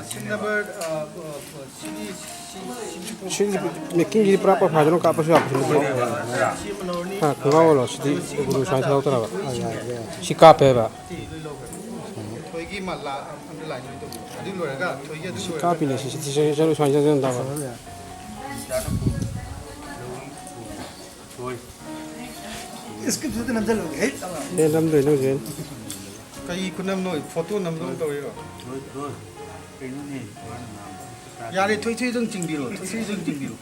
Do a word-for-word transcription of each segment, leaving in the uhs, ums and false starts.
ꯁꯤꯟ ꯅꯝꯕꯔ, ꯑ, ꯑ, ꯁꯤꯗꯤ, ꯁꯤ, ꯁꯤꯗꯤ ꯁꯤꯗꯤ ꯃꯦꯀꯤꯡꯁꯤꯗꯤ ꯄꯨꯔꯥ ꯄꯔꯐꯥꯏꯗꯅ ꯀꯥꯞꯄꯁꯨ ꯌꯥꯕꯁꯨ ꯅꯠꯇꯦ꯫ ꯁꯤ ꯑꯃ ꯂꯧꯔꯅꯤ꯫ ꯍꯥ, ꯈꯣꯡꯒ꯭ꯔꯥꯎ ꯑꯣꯏꯔꯣ, ꯁꯤꯗꯤ ꯒꯨꯔꯨ ꯁꯨꯃꯥꯏꯅ ꯊꯥꯗꯣꯛꯇꯅꯕ꯫ ꯁꯤ ꯀꯥꯞꯄꯦꯕ꯫ ꯁꯤ ꯂꯣꯏ ꯂꯧꯈ꯭ꯔꯦ꯫ ꯊꯣꯏꯒꯤ ꯃꯂꯥ ꯑꯟꯗꯔꯂꯥꯏꯟ ꯂꯣꯏ ꯇꯧꯕꯤꯌꯨ꯫ ꯑꯗꯨ ꯂꯣꯏꯔꯒ ꯊꯣꯏꯒꯤ ꯑꯗꯨ ꯁꯤ ꯂꯣꯏꯔꯒ ꯀꯥꯞꯄꯤꯅꯦ, ꯁꯤ, ꯁꯤ, ꯁꯤ, ꯁꯤ, ꯁꯤ ꯁꯨꯃꯥꯏꯅ ꯆꯪꯁꯤꯟ ꯇꯥꯕ꯫ ꯊꯣꯏ꯫ ꯏꯁꯀ꯭ꯔꯤꯞꯁꯤꯗ ꯅꯝꯁꯤꯜꯂꯨꯒꯦ꯫ ꯍꯦ, ꯇꯧꯔꯣ꯫ ꯑꯦ, ꯅꯝꯗꯣꯏꯅꯦ ꯍꯧꯖꯤꯛ꯫ ꯀꯩ ꯈꯨꯅꯝꯅꯣ? ꯐꯣꯇꯣ ꯅꯝꯗꯧ ꯇꯧꯔꯤꯔꯣ? ꯊꯣꯏ, ꯊꯣꯏ꯫ ꯀꯩꯅꯣꯅꯦ, ꯃꯥꯅ ꯉꯥꯡꯕꯗꯣ ꯇꯥꯗꯦ꯫ ꯌꯥꯔꯦ, ꯊꯣꯏ ꯊꯣꯏꯗꯪ ꯆꯤꯡꯕꯤꯔꯣ, ꯊꯣꯏ ꯊꯣꯏꯗꯪ ꯆꯤꯡꯕꯤꯔꯣ꯫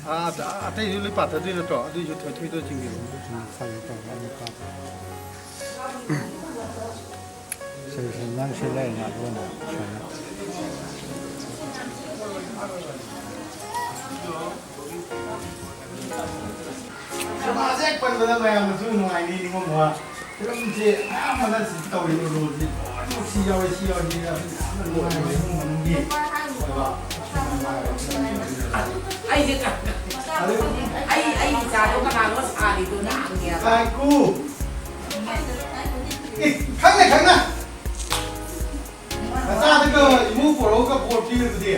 ꯑꯥ, ꯑꯇ-, ꯑꯇꯩꯁꯨ ꯂꯣꯏ ꯄꯥꯊꯗꯣꯏ ꯅꯠꯇ꯭ꯔꯣ? ꯑꯗꯨꯏꯁꯨ ꯊꯣꯏ ꯊꯣꯏꯗꯣ ꯆꯤꯡꯕꯤꯔꯣ꯫ ꯁꯤ ꯅꯪ ꯁꯤ ꯂꯩ ꯉꯥꯛ ꯂꯣꯟꯅ ꯁꯨꯃꯥꯏꯅ꯫ ꯁꯤꯅꯦꯃꯥꯁꯦ ꯍꯦꯛ ꯄꯟꯕꯗ ꯃꯌꯥꯝꯅꯁꯨ ꯅꯨꯡꯉꯥꯏꯅꯤ, ꯅꯤꯉꯣꯝ ꯍꯣꯏ꯫ ꯐꯤꯂꯝꯁꯦ ꯑꯌꯥꯝꯕꯅ ꯁꯤ ꯇꯧꯔꯤꯕ ꯔꯣꯜꯁꯦ ꯂꯣꯏꯅꯃꯛ ꯁꯤ ꯌꯥꯎꯋꯦ, ꯁꯤ ꯌꯥꯎꯋꯦ, ꯁꯤ ꯌꯥꯎꯋꯦ꯫ ꯌꯥꯝꯅ ꯅꯨꯡꯉꯥꯏꯕ ꯏꯃꯨꯡ ꯃꯅꯨꯡꯒꯤ ꯑꯣꯏꯕ ꯑꯩꯁꯦ ꯑꯗꯨ ꯑꯩ, ꯑꯩ ꯏꯆꯥꯗꯣ ꯀꯅꯥꯅꯣ ꯁꯥꯔꯤꯗꯣꯅ ꯍꯪꯉꯦꯕ꯫ ꯉꯥꯏꯈꯣ꯫ ꯑꯦ, ꯈꯪꯅ ꯈꯪꯅ꯫ ꯅꯆꯥꯗꯨꯒ ꯏꯃꯨꯡ ꯄꯣꯔꯛꯑꯒ ꯕꯣꯔ ꯄꯤꯔꯕꯗꯤ?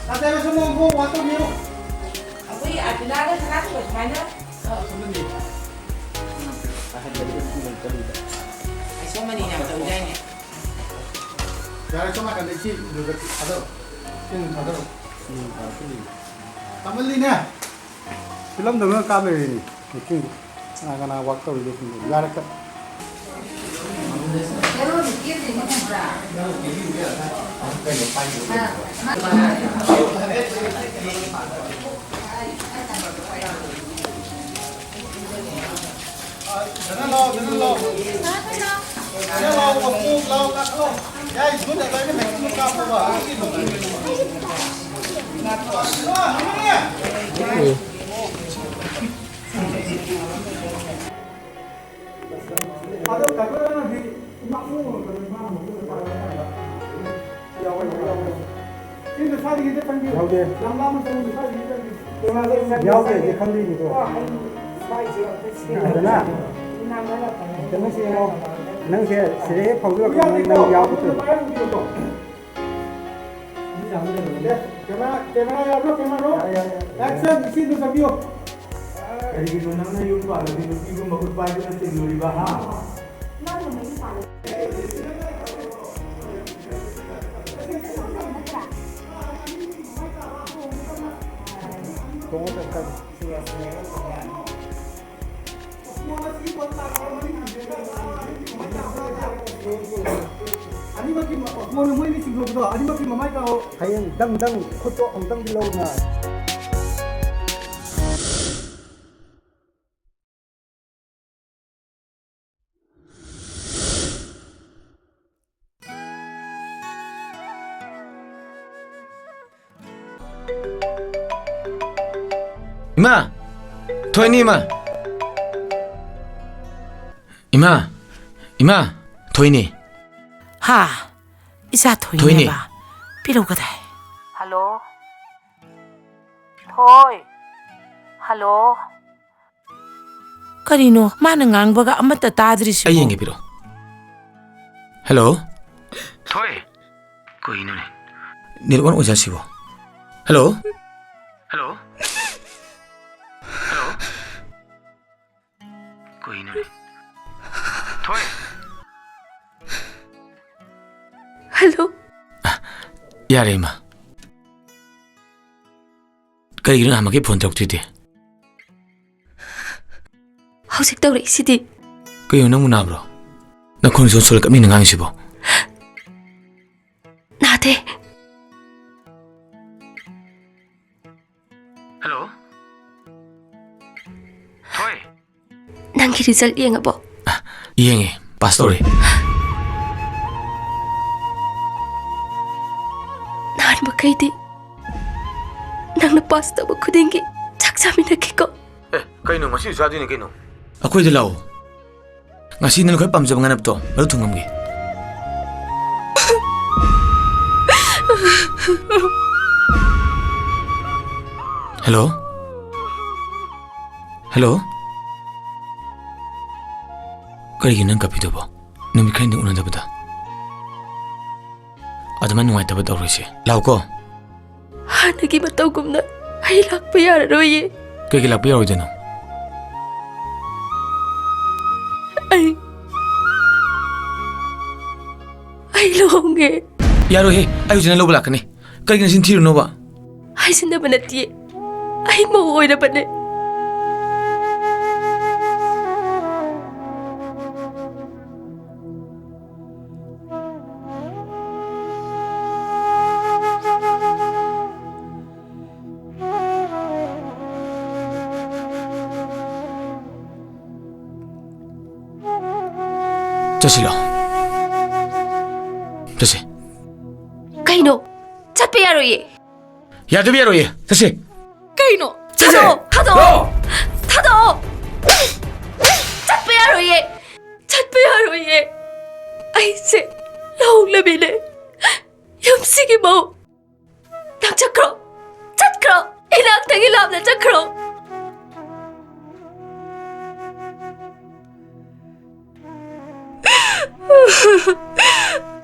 ꯅꯆꯥꯗꯨꯁꯨ ꯅꯪ ꯍꯣꯝꯋꯥꯛ ꯇꯧꯕꯤꯌꯨ꯫ ꯑꯩꯈꯣꯏ ꯑꯇꯤꯂꯥꯗ ꯁꯅꯥ ꯁꯨꯕ ꯁꯨꯃꯥꯏꯅ ꯑꯩ ꯁꯣꯝ ꯃꯅꯤ ꯌꯥꯝ ꯇꯧꯗꯥꯏꯅꯦ? ꯌꯥꯔꯦ, ꯁꯣꯝ ꯅꯥꯀꯟꯗ ꯏꯆꯦ ꯏꯟꯗ꯭ꯔꯣꯗ ꯊꯥꯗꯔꯣ꯫ ꯏꯆꯦ ꯏꯟꯗ꯭ꯔꯣ ꯊꯥꯗꯔꯣ꯫ ꯎꯝ, ꯊꯥꯗꯔꯣ꯫ ꯇꯥꯃꯜꯂꯤꯅꯦ꯫ ꯐꯤꯂꯝꯗꯧꯅ ꯀꯥꯞ ꯂꯩꯔꯦꯅꯦ꯫ ꯃꯦꯀꯤꯡꯗꯣ꯫ ꯀꯅꯥ ꯀꯅꯥ ꯋꯥꯛ ꯇꯧꯔꯤꯒꯦ ꯈꯪꯗꯦ꯫ ꯌꯥꯔꯦ, ꯀꯠ꯫ ꯌꯥꯎꯗꯦ꯫ ꯌꯥꯎꯗꯦ, ꯈꯪꯕꯤꯅꯤꯀꯣ꯫ ꯑꯗꯨꯅ, ꯀꯩꯅꯣꯁꯦ ꯌꯦꯡꯉꯣ꯫ ꯅꯪꯁꯦ ꯁꯤꯗ ꯍꯦꯛ ꯐꯥꯎꯖꯔꯛꯄ ꯅꯪ ꯌꯥꯎꯕ ꯊꯨ꯫ ꯀꯦꯃꯦꯔꯥ, ꯀꯦꯃꯦꯔꯥ ꯌꯥꯎꯕ꯭ꯔꯣ? ꯀꯦꯃꯦꯔꯥ ꯔꯣ? ꯌꯥꯔꯦ, ꯌꯥꯔꯦ, ꯌꯥꯔꯦ꯫ ꯑꯦꯛꯁꯟ, ꯏꯁꯤꯡꯗꯨ ꯆꯪꯕꯤꯌꯨ꯫ ꯀꯔꯤꯒꯤꯅꯣ ꯅꯪꯅ ꯌꯨꯝ ꯄꯥꯜꯂꯗꯤ ꯅꯨꯄꯤꯕꯨ ꯃꯈꯨꯠ ꯄꯥꯏꯗꯨꯅ ꯆꯤꯡꯂꯨꯔꯤꯕ, ꯍꯥ? ꯑꯅꯤꯃꯛꯀꯤ ꯃ-, ꯃꯣꯏꯅ, ꯃꯣꯏꯅ ꯆꯤꯡꯊꯣꯛꯄꯗꯣ, ꯑꯅꯤꯃꯛꯀꯤ ꯃꯃꯥꯏ ꯇꯥꯛꯑꯣ꯫ ꯍꯌꯦꯡ ꯗꯪ ꯗꯪ ꯈꯨꯠꯇꯣ ꯑꯃꯨꯛꯇꯪꯗꯤ ꯂꯧꯅ꯫ ꯏꯃꯥ! ꯊꯣꯏꯅꯤ, ꯏꯃꯥ! ꯏꯃꯥ! ꯏꯃꯥ! ꯊꯣꯏꯅꯤ! ꯍꯥ? ꯏꯆꯥ ꯊꯣꯏꯅꯤ꯫ ꯊꯣꯏꯅꯦꯕ? ꯄꯤꯔꯧ ꯀꯗꯥꯏ? ꯍꯜꯂꯣ? ꯊꯣꯏ! ꯍꯜꯂꯣ? ꯀꯔꯤꯅꯣ ꯃꯥꯅ ꯉꯥꯡꯕꯒ ꯑꯃꯠꯇ ꯇꯥꯗ꯭ꯔꯤꯁꯤꯕꯣ? ꯑꯩ ꯌꯦꯡꯒꯦ, ꯄꯤꯔꯛꯑꯣ꯫ ꯍꯜꯂꯣ? ꯊꯣꯏ! ꯀꯩꯅꯣꯅꯦ? ꯅꯦꯠꯋꯥꯛ ꯑꯣꯏꯖꯥꯠꯁꯤꯕꯣ? ꯍꯜꯂꯣ? ꯍꯜꯂꯣ? ꯍꯜꯂꯣ? ꯀꯩꯅꯣꯅꯦ? ꯊꯣꯏ! ꯍꯜꯂꯣ? ꯌꯥꯔꯦ, ꯏꯃꯥ꯫ ꯀꯔꯤꯒꯤꯅꯣ ꯅꯍꯥꯟꯃꯛꯀꯤ ꯐꯣꯟ ꯇꯧꯔꯛꯇ꯭ꯔꯤꯗꯤ? ꯍꯧꯖꯤꯛ ꯇꯧꯔꯛꯏꯁꯤꯗꯤ꯫ ꯀꯩꯅꯣ, ꯅꯪꯕꯨ ꯅꯥꯕ꯭ꯔꯣ? ꯅꯈꯣꯟꯁꯨ ꯁꯣꯜꯂ ꯀꯞꯅꯤꯡꯅ ꯉꯥꯡꯉꯤꯁꯤꯕꯣ? ꯅꯥꯗꯦ꯫ ꯍꯜꯂꯣ? ꯊꯣꯏ! ꯅꯪꯒꯤ ꯔꯤꯖꯜ ꯌꯦꯡꯉꯕꯣ? ꯌꯦꯡꯉꯦ, ꯄꯥꯁ ꯇꯧꯔꯦ꯫ ꯅꯍꯥꯟ ꯃꯈꯩꯗꯤ ꯅꯪꯅ ꯄꯥꯁ ꯇꯧꯕ ꯈꯨꯗꯤꯡꯒꯤ ꯆꯥꯛ ꯆꯥꯃꯤꯟꯅꯈꯤꯀꯣ꯫ ꯑꯦ, ꯀꯩꯅꯣ, ꯉꯁꯤꯁꯨ ꯆꯥꯗꯣꯏꯅꯦ ꯀꯩꯅꯣ꯫ ꯑꯩꯈꯣꯏꯗ ꯂꯥꯛꯑꯣ꯫ ꯉꯁꯤ ꯅꯪꯅ ꯈ꯭ꯋꯥꯏ ꯄꯥꯝꯖꯕ ꯉꯥꯅꯞꯇꯣ ꯃꯗꯨ ꯊꯣꯡꯉꯝꯒꯦ꯫ ꯍꯜꯂꯣ? ꯍꯜꯂꯣ? ꯀꯔꯤꯒꯤꯅꯣ ꯅꯪ ꯀꯞꯄꯤꯗꯨꯕꯣ? ꯅꯨꯃꯤꯠ ꯈꯔꯅꯤ ꯎꯅꯗꯕꯗ꯫ ꯑꯗꯨꯃꯥꯏꯅ ꯅꯨꯡꯉꯥꯏꯇꯕ ꯇꯧꯔꯣꯏꯁꯦ꯫ ꯂꯥꯛꯎꯀꯣ꯫ ꯍꯥꯟꯅꯒꯤ ꯃꯇꯧꯒꯨꯝꯅ ꯑꯩ ꯂꯥꯛꯄ ꯌꯥꯔꯔꯣꯏꯌꯦ꯫ ꯀꯩꯒꯤ ꯂꯥꯛꯄ ꯌꯥꯔꯣꯏꯗꯣꯏꯅꯣ? ꯑꯩ, ꯑꯩ ꯂꯨꯍꯣꯡꯉꯦ꯫ ꯌꯥꯔꯣꯏꯍꯦ, ꯑꯩ ꯍꯧꯖꯤꯛ ꯅꯪ ꯂꯧꯕ ꯂꯥꯛꯀꯅꯤ꯫ ꯀꯩꯒꯤ ꯅꯆꯤꯟ ꯊꯤꯔꯤꯅꯣꯕ? ꯍꯥꯏꯖꯤꯟꯅꯕ ꯅꯠꯇꯤꯌꯦ꯫ ꯑꯩ ꯃꯧ ꯑꯣꯏꯔꯕꯅꯦ꯫ ꯆꯠꯁꯤꯂꯣ꯫ ꯆꯠꯁꯤ꯫ ꯀꯩꯅꯣ? ꯆꯠꯄ ꯌꯥꯔꯣꯏꯌꯦ꯫ ꯌꯥꯗꯕ ꯌꯥꯔꯣꯏꯌꯦ꯫ ꯆꯠꯁꯤ꯫ ꯀꯩꯅꯣ? ꯆꯠꯁꯦ꯫ ꯊꯥꯗꯣꯛꯑꯣ! ꯊꯥꯗꯣꯛꯑꯣ! ꯂꯥꯛꯑꯣ! ꯊꯥꯗꯣꯛꯑꯣ! ꯆꯠꯄ ꯌꯥꯔꯣꯏꯌꯦ꯫ ꯆꯠꯄ ꯌꯥꯔꯣꯏꯌꯦ꯫ ꯑꯩꯁꯦ ꯂꯨꯍꯣꯡꯂꯕꯤꯅꯦ꯫ ꯌꯨꯝꯁꯤꯒꯤ ꯃꯧ꯫ ꯅꯪ ꯆꯠꯈ꯭ꯔꯣ꯫ ꯆꯠꯈ꯭ꯔꯣ꯫ ꯏꯅꯥꯛꯇꯒꯤ ꯂꯥꯞꯅ ꯆꯠꯈ꯭ꯔꯣ꯫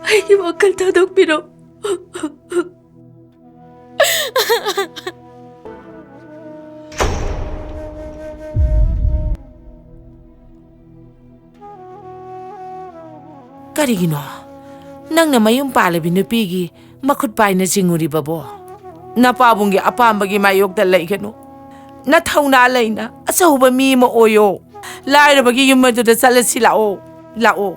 ꯑꯩꯒꯤ ꯋꯥꯈꯜ ꯊꯥꯗꯣꯛꯄꯤꯔꯣ꯫ ꯀꯔꯤꯒꯤꯅꯣ? ꯅꯪꯅ ꯃꯌꯨꯝ ꯄꯥꯜꯂꯕꯤ ꯅꯨꯄꯤꯒꯤ ꯃꯈꯨꯠ ꯄꯥꯏꯅ ꯆꯤꯡꯉꯨꯔꯤꯕꯕꯣ? ꯅꯄꯥꯕꯨꯡꯒꯤ ꯑꯄꯥꯝꯕꯒꯤ ꯃꯥꯌꯣꯛꯇ ꯂꯩꯒꯅꯨ꯫ ꯅꯊꯧꯅꯥ ꯂꯩꯅ ꯑꯆꯧꯕ ꯃꯤ ꯑꯃ ꯑꯣꯏꯌꯣ꯫ ꯂꯥꯏꯔꯕꯒꯤ ꯌꯨꯝ ꯑꯗꯨꯗ ꯆꯠꯂꯁꯤ ꯂꯥꯛꯑꯣ꯫ ꯂꯥꯛꯑꯣ꯫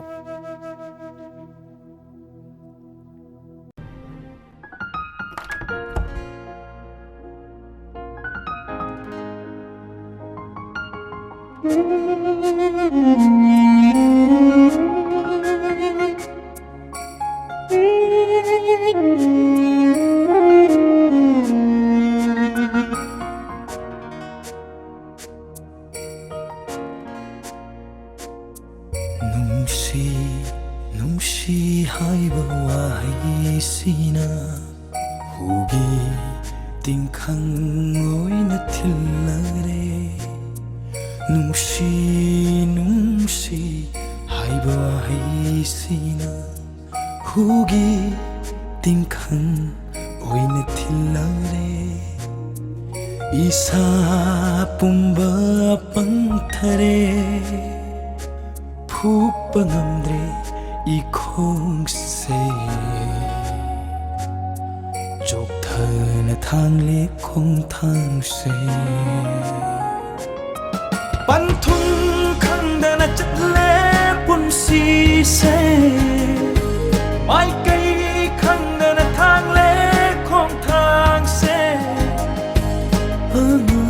ꯅꯨꯡꯁꯤ, ꯅꯨꯡꯁꯤ ꯍꯥꯏꯕ ꯋꯥꯍꯩꯁꯤꯅ ꯍꯨꯒꯤ ꯇꯤꯡꯈꯪ ꯑꯣꯏꯅ ꯊꯤꯜꯂꯔꯦ꯫ ꯅꯨꯡꯁꯤ ꯅꯨꯡꯁꯤ ꯍꯥꯏꯕ ꯋꯥꯍꯩꯁꯤꯅ ꯍꯨꯒꯤ ꯇꯤꯡꯈꯪ ꯑꯣꯏꯅ ꯊꯤꯜꯂꯔꯦ꯫ ꯏꯁꯥ ꯄꯨꯝꯕ ꯄꯪꯊꯔꯦ꯫ ꯐꯨꯞꯄ ꯉꯝꯗ꯭ꯔꯦ ꯏꯈꯣꯡꯁꯦ꯫ ꯆꯣꯛꯊꯅ ꯊꯥꯡꯂꯦ ꯈꯣꯡꯊꯥꯡꯁꯦ꯫ ꯄꯟꯊꯨꯡ ꯈꯪꯗꯅ ꯆꯠꯂꯦ ꯄꯨꯟꯁꯤꯁꯦ꯫ ꯃꯥꯏꯀꯩ ꯈꯪꯗꯅ ꯊꯥꯡꯂꯦ ꯈꯣꯡꯊꯥꯡꯁꯦ꯫ ꯑꯉꯥꯡ